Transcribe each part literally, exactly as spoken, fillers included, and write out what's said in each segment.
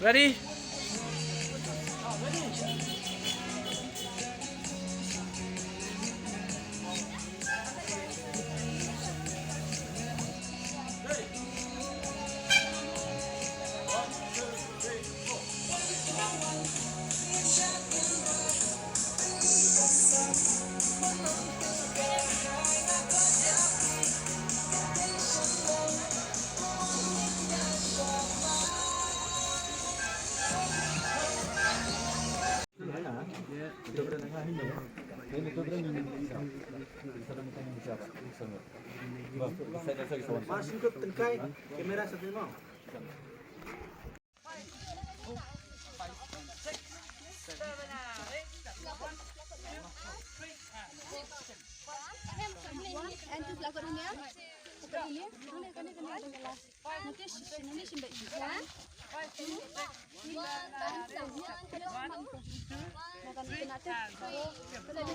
Ready?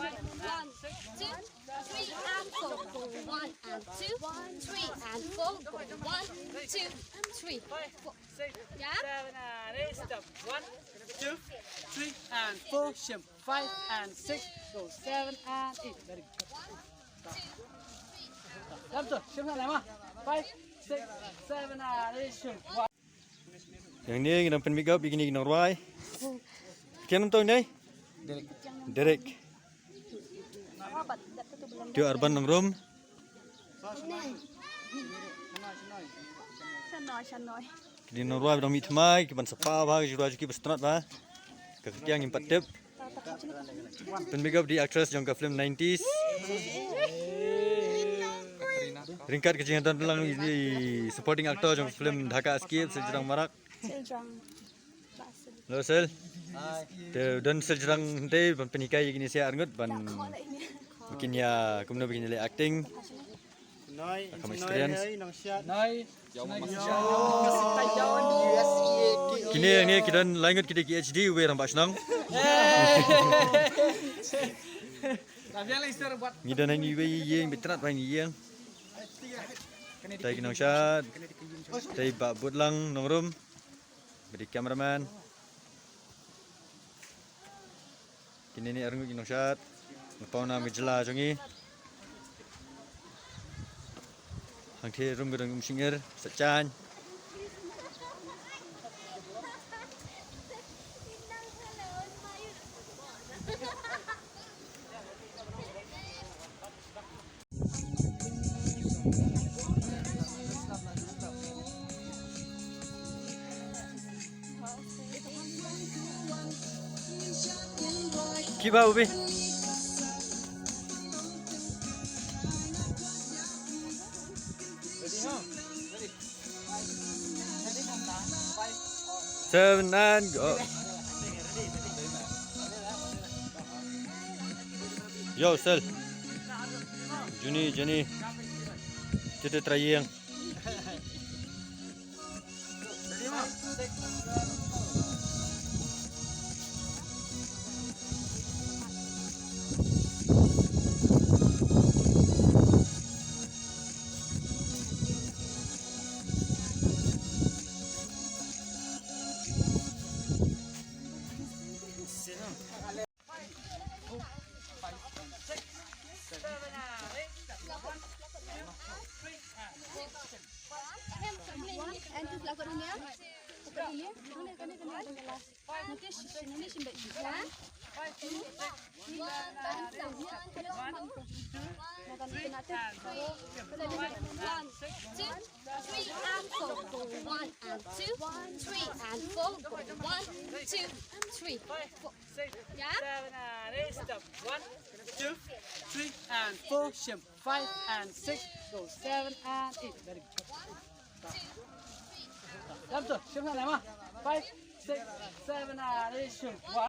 One, two, three, and four. One and two, three and four. One, two, three, four. Yeah? Seven and eight, stop. One, two, three and four. Shim. Five and six. Go. Seven and eight. Very good. Come to. Shim na ma. Five, six, seven and eight. Shim. Ïa ngi ngi dang pynmih gop ïa kine ki nongrwai. Ki ïa nangto ne? Derek. Derek. Tio Arban Nongrum. Ki dei nongrwai ba dang mih thymmai, ki ban sa paw bha, ki jingrwai jong ki ba sngewtynnat bha. Ka kyrkiang ngim pat tip. Pynmih gop ïa ki actress jong ka film nineties. Ryngkat ka jingdon lang ïa ki supporting actor jong ka film Dhaka Escape, Sel Jrang Marak. Hello, Sel. Te don Sel Jrang hynrei ban pynhikai ïa kine ki arngut ban kin ïa kumno ba kin ïa leh acting. Kam experience. Kine ne ki don lai ngut ki dei ki H D, uwei rangbah shnong. Ngi don hangne uwei ïing, ba itynnat ba hangne ïing. Dei ki nongshad. Dei Bah Butlang Nongrum. Ba dei cameraman. Kine ne arngut ki nongshad. Nga paw na ka jylla jong ngi. Hangtei rum ka dang um shyngiar, sa jan. Kiba ubi. Seven and go. Yo, Sel. Juni, Juni. Kita trying. One, two, three and four. One, two, three, four. Yeah? Seven and eight, stop. One, two, three and four. Shim. Five and six. Go. Seven and eight. Very good. Come to. Shim na ma. Five, six, seven and eight. Shim. One.